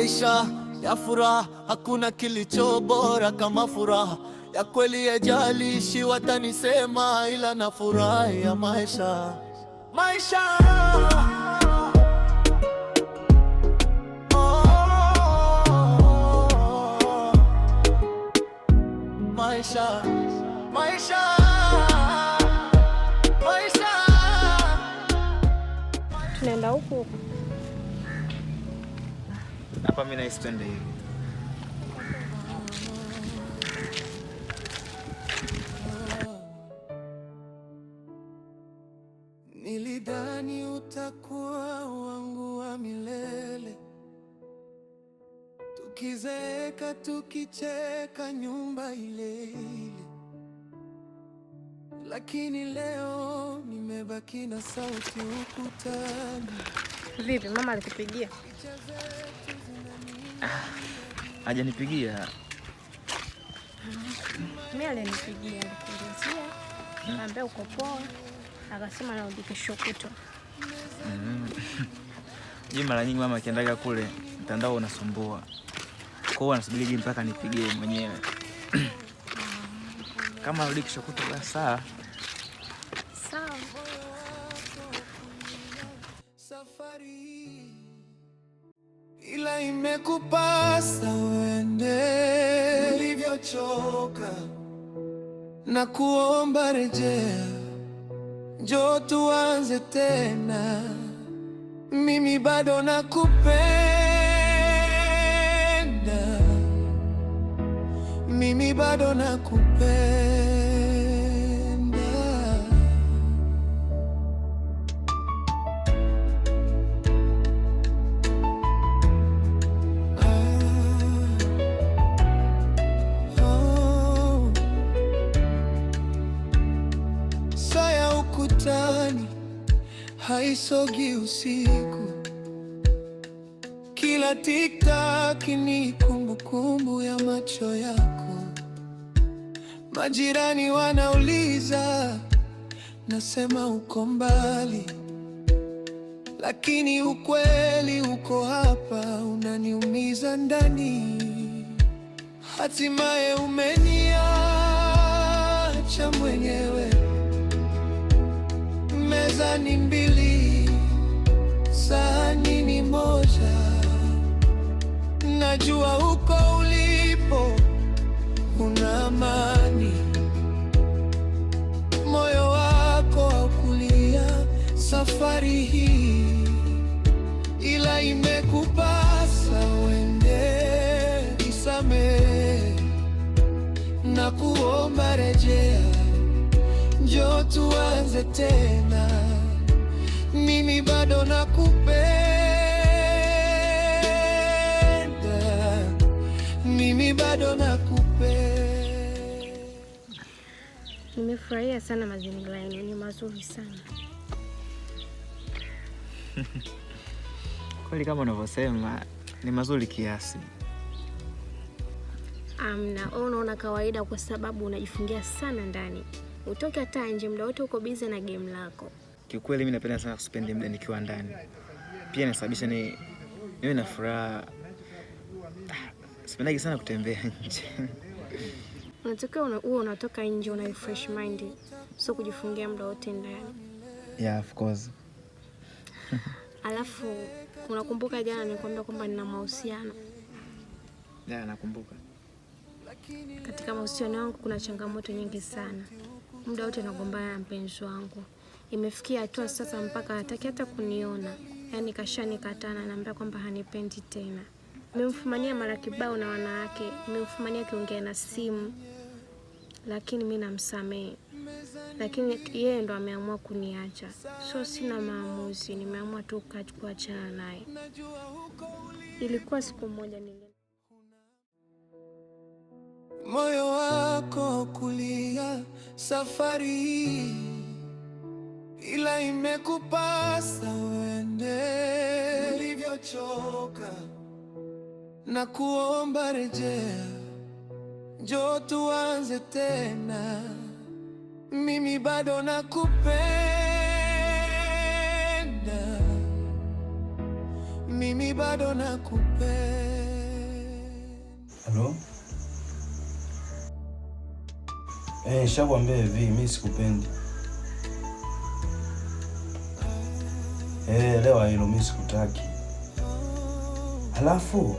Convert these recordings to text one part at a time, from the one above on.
Maisha ya furaha, hakuna kilicho bora kama furaha ya kweli. Haijalishi watanisema, ila na furaha ya maisha, maisha. Oh, maisha, maisha, maisha. Tunaenda huku huku. Hapa mimi nahisi twende hivi. Nilidhani utakuwa wangu wa milele, tukizeeka tukicheka nyumba ile ile, lakini leo nimebaki na sauti ukutani. Vipi, mama alikupigia? Hajanipigia. Mimi alinipigia, alikuulizia, akaambia uko poa, akasema narudi kesho kutwa. Je, mara nyingi mama akiendaga kule mtandao unasumbua. Kwa hiyo anasubiri mpaka nipigie mwenyewe. Kama arudi kesho kutwa basi sawa. Sawa. Safari ila imekupasa uende ulivyochoka, na kuomba rejea, njoo tuanze tena, mimi bado nakupenda, mimi bado nakupenda. Ah, oh. Saa ya ukutani haisogi usiku, kila tiktak ni kumbukumbu ya macho yako. Majirani wanauliza, nasema uko mbali, lakini ukweli uko hapa, unaniumiza ndani. Hatimaye umeniacha mwenyewe, meza ni mbili, sahani ni moja. Najua uko ulipo una amani, moyo wako haukulia safari hii, ila imekupasa uende. Nisamehe na kuomba rejea, njoo tuanze tena, mimi bado nakupenda, mimi bado nakupenda. Nimefurahia sana mazingira yenu, ni mazuri sana. Kweli kama unavyosema ni mazuri kiasi. Amna, wewe unaona kawaida kwa sababu unajifungia sana ndani, utoke hata nje, muda wote uko busy na game lako. Kiukweli mimi napenda sana kuspend muda nikiwa ndani. Pia inasababisha ni niwe na furaha. Sipendagi sana kutembea nje. Unatakiwa uwe unatoka nje, una refresh mind, sio kujifungia muda wote ndani. Yeah, of course. Alafu unakumbuka jana nilikwambia kwamba nina mahusiano? Yeah, nakumbuka. Katika mahusiano yangu kuna changamoto nyingi sana. Muda wote nagombana na mpenzi wangu. Imefikia hatua sasa mpaka hataki hata kuniona. Yaani kashanikataa na ananiambia kwamba hanipendi tena. Nimemfumania mara kibao na wanawake, nimemfumania akiongea na simu, lakini mi namsamehe. Lakini yeye ndo ameamua kuniacha, so sina maamuzi, nimeamua tu kuachana naye. Ilikuwa siku moja nili moyo wako kulia safari hii, ila imekupasa uende ulivyochoka, na kuomba rejea, njoo tuanze tena, mimi bado nakupenda, mimi bado nakupenda. Hello? Shakwambia hivi, mimi sikupendi. Elewa hilo, mimi sikutaki. Halafu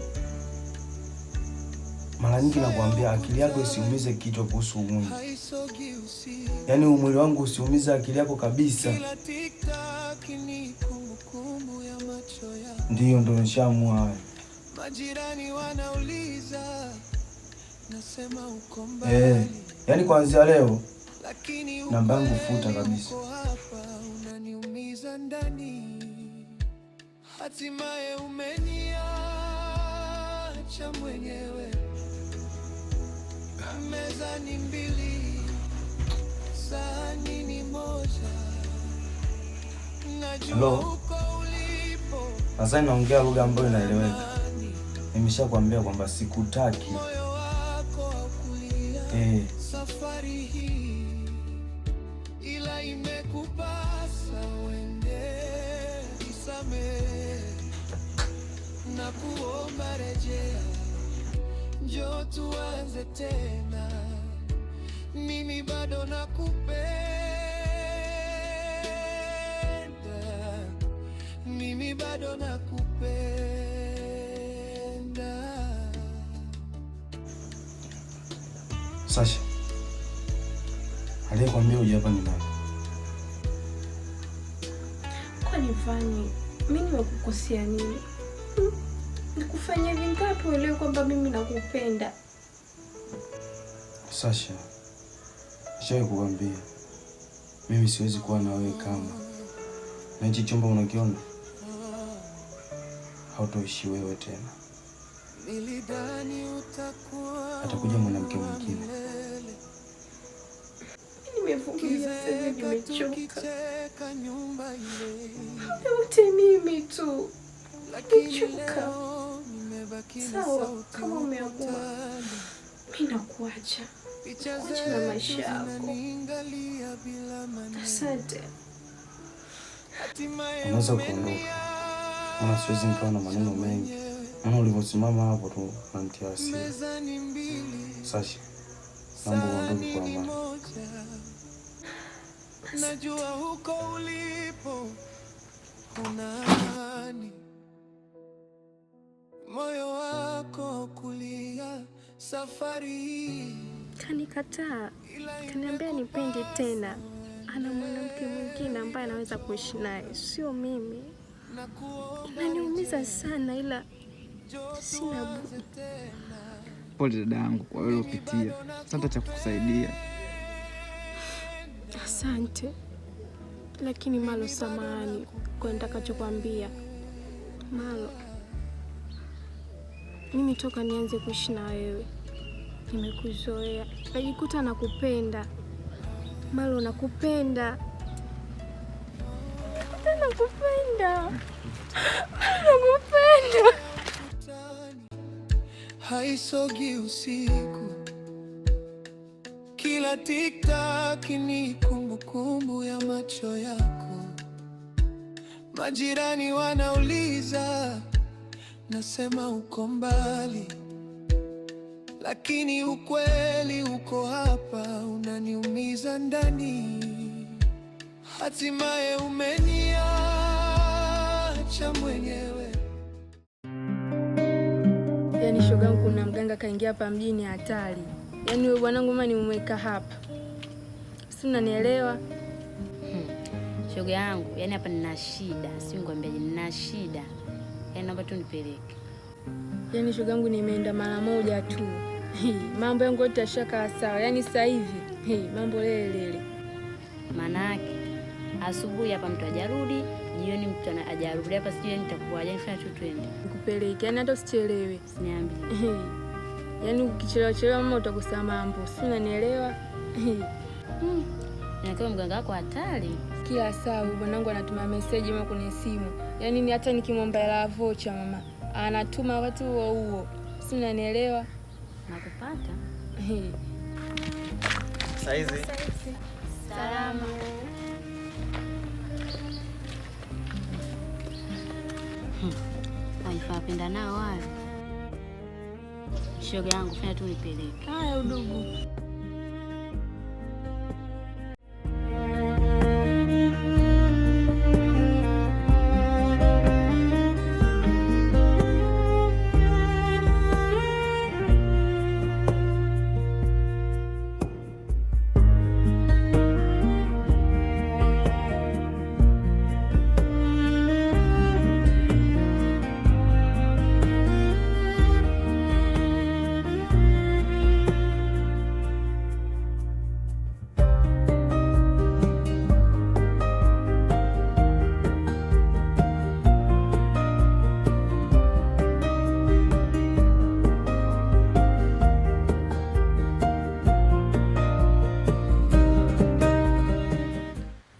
mara nyingi nakwambia akili yako isiumize kichwa kuhusu mwili. Yaani mwili wangu usiumize akili yako kabisa. Ndiyo, ndo nishaamua hayo. Majirani wanauliza, nasema uko mbali. Yaani kuanzia leo namba yangu futa kabisa. Unaniumiza ndani, hatimaye umeniacha mwenyewe. Meza ni mbili, sahani ni moja. Najua uko ulipo. Sasa naongea lugha ambayo inaeleweka. Nimeshakwambia kwamba sikutaki. Moyo wako haukulia safari hii, ila imekupasa uende. Nisamehe na kuomba, rejea, njoo tuanze tena. Mimi bado nakupenda, mimi bado nakupenda. Sasha, aliyekwambia uje hapa ni nani? Kwani Vani, mimi nimekukosea nini? Nikufanyia vingapi uelewe kwamba mimi nakupenda? Sasha, nishawahi kukwambia mimi siwezi kuwa na wewe kama na hichi chumba unakiona, hautoishi wewe tena. Atakuja mwanamke mwingine. Nimevumilia sasa, nimechoka. Wote mimi tu nimechoka. Sawa, kama umeamua, mimi nakuacha. Kuacha na maisha yako. Asante. Unaweza kuondoka. Maana siwezi nikawa na maneno mengi. Maana ulivyosimama hapo tu unanitia hasira. Sasha, naomba uondoke kwa amani. Najua huko ulipo una amani, moyo wako kulia safari hii. Kanikataa, kaniambia nipende tena. Ana mwanamke mwingine ambaye anaweza kuishi naye, sio mimi. Inaniumiza sana, ila sina budi. Pole dada yangu kwa wewe ulopitia. Sasa cha kukusaidia. Asante. Lakini Malo, samahani kwa nitakachokuambia. Malo, mimi toka nianze kuishi na wewe nimekuzoea, najikuta nakupenda. Malo, nakupenda. Nakupenda. Nakupenda. Haisogi usiku, kila tiktak ni kumbukumbu ya macho yako. Majirani wanauliza, nasema uko mbali, lakini ukweli uko hapa, unaniumiza ndani. Hatimaye umeniacha mwenyewe. Yaani shogangu, kuna mganga kaingia hapa mjini hatari. Yaani wewe bwanangu mama nimemweka hapa. Si unanielewa? Shoga yangu, yani hapa nina shida, si ngwambia nina shida. Yaani naomba tu nipeleke. Yaani shogangu nimeenda mara moja tu. Mambo yangu yote yashakaa sawa. Yaani sasa hivi, mambo lele lele. Maana yake asubuhi hapa mtu hajarudi, jioni mtu hajarudi hapa, sijui nitakuwa nifanya tu twende. Nikupeleke, yaani hata usichelewe. Usiniambie. Yaani ukichelewa chelewa mama utakosa mambo. Si unanielewa? Na kama mganga wako hatari. Kila saa huyu bwanangu anatuma message mama kwenye simu. Yaani ni hata nikimwomba hela vocha mama anatuma wakati huo huo. Si unanielewa? Nakupata. Saizi. Salama. Waifaa penda nao wale. Shoga yangu, fanya tu nipeleke. Haya udugu.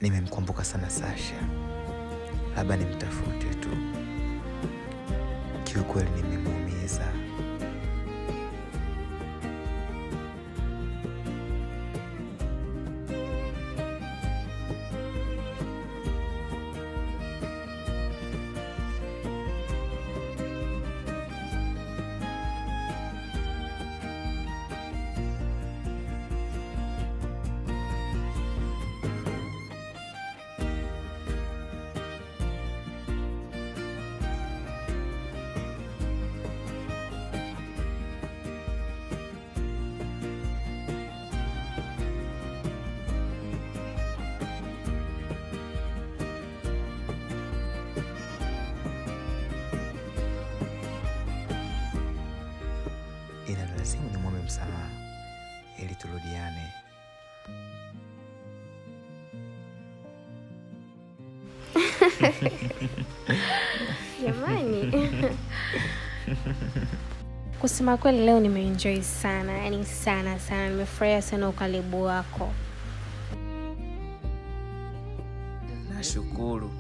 Nimemkumbuka sana Sasha, labda nimtafute tu. Kiukweli nimemuumiza. Inanilazimu nimwombe msamaha ili turudiane. Jamani. Kusema kweli leo nimeenjoy sana, yani sana sana. Nimefurahia sana ukaribu wako. Nashukuru.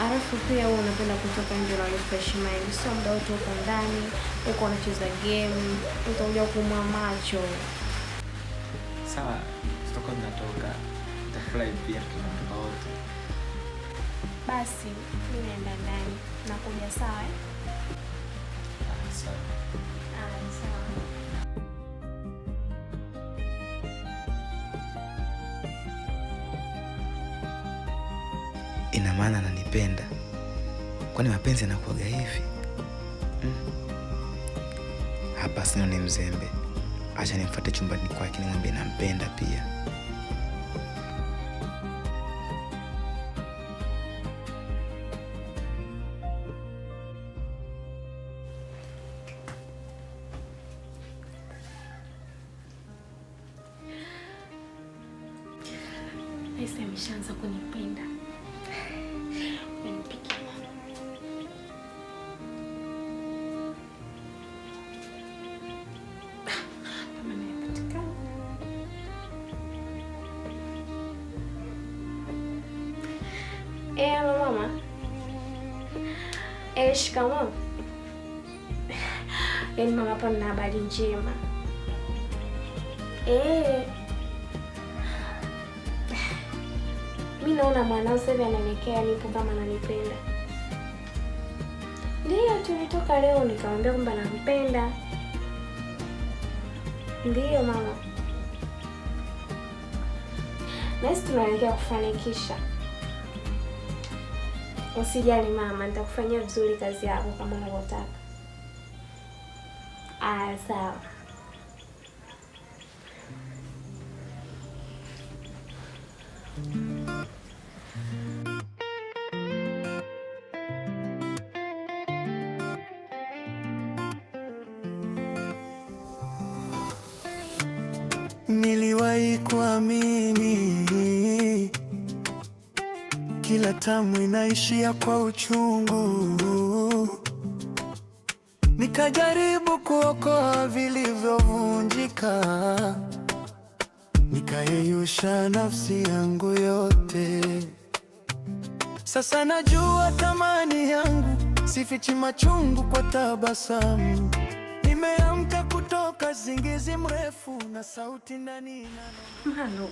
Alafu pia wewe unapenda kutoka nje na refresh mind, sio muda wote uko ndani, uko unacheza game, utakuja kuumwa macho. Sawa, tutakuwa tunatoka. Nitafurahi pia tunatoka wote. Basi mimi naenda ndani, nakuja sawa eh? Sawa. Ah, sawa. Ina maana ananipenda? Kwani mapenzi yanakuwaga hivi? Hapa sina ni mzembe. Acha nimfuate chumbani kwake nimwambie nampenda pia. Aisee ameshaanza kunipenda. Nipikie mama. Kama nimepatikana. Halo mama. Shikamoo. Yaani mama, hapa nina habari njema. Mimi naona mwanao sasa hivi ananiekea nipo kama ananipenda. Ndiyo, tulitoka leo nikamwambia kwamba nampenda. Ndiyo mama. Na sisi tunaelekea kufanikisha. Usijali mama, nitakufanyia vizuri kazi yako kama unavyotaka. Ah, sawa. Niliwahi kuamini kila tamu inaishia kwa uchungu, nikajaribu kuokoa vilivyovunjika, nikayeyusha nafsi yangu yote. Sasa najua thamani yangu, sifichi machungu kwa tabasamu. Nimeamka kutoka zingizi mrefu na sauti ndani Mano.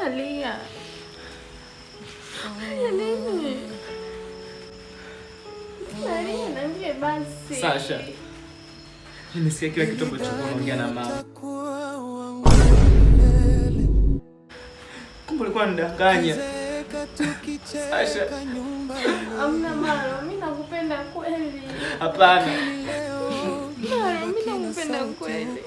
Nalia. Nalia nini? Maria, niambie basi. Sasha, nimesikia kila kitu ambacho unaongea na mama. Kumbe ulikuwa unanidanganya. Sasha. Amna Maro, mimi nakupenda kweli. Hapana. Maro, mimi nakupenda kweli.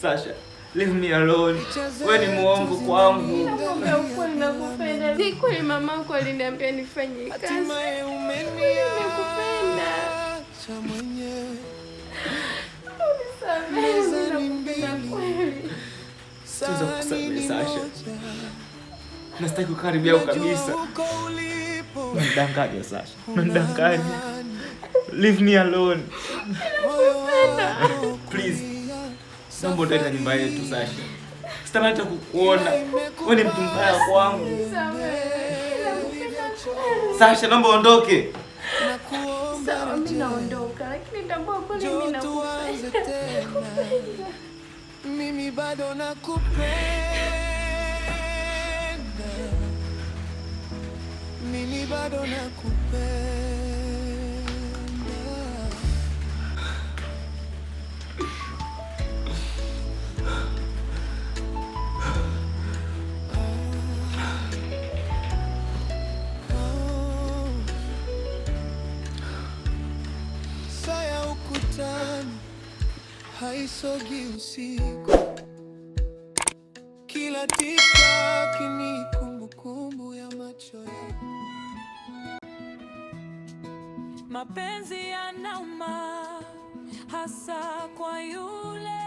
Sasha, leave me alone. Wewe ni muongo kwangu. Nakwambia ukweli nakupenda. Si kweli mamako aliniambia nifanye kazi. Nakupenda. Unisamehe, mimi nakupenda kweli. Siwezi kukusamehe Sasha. Na sitaki kukaribia kabisa. Unanidanganya Sasha. Unanidanganya. Leave me alone. Please. Naomba utaenda nyumba yetu Sasha. Sitamani hata kukuona. Wewe ni mtu mbaya kwangu. Sasha, naomba uondoke. Sawa, mimi naondoka, lakini tambua kweli mimi nakupenda. Mimi bado nakupenda, mimi bado nakupenda. Saa ya ukutani haisogi usiku, kila tikaki ni kumbukumbu ya macho yako. Mapenzi yanauma, hasa kwa yule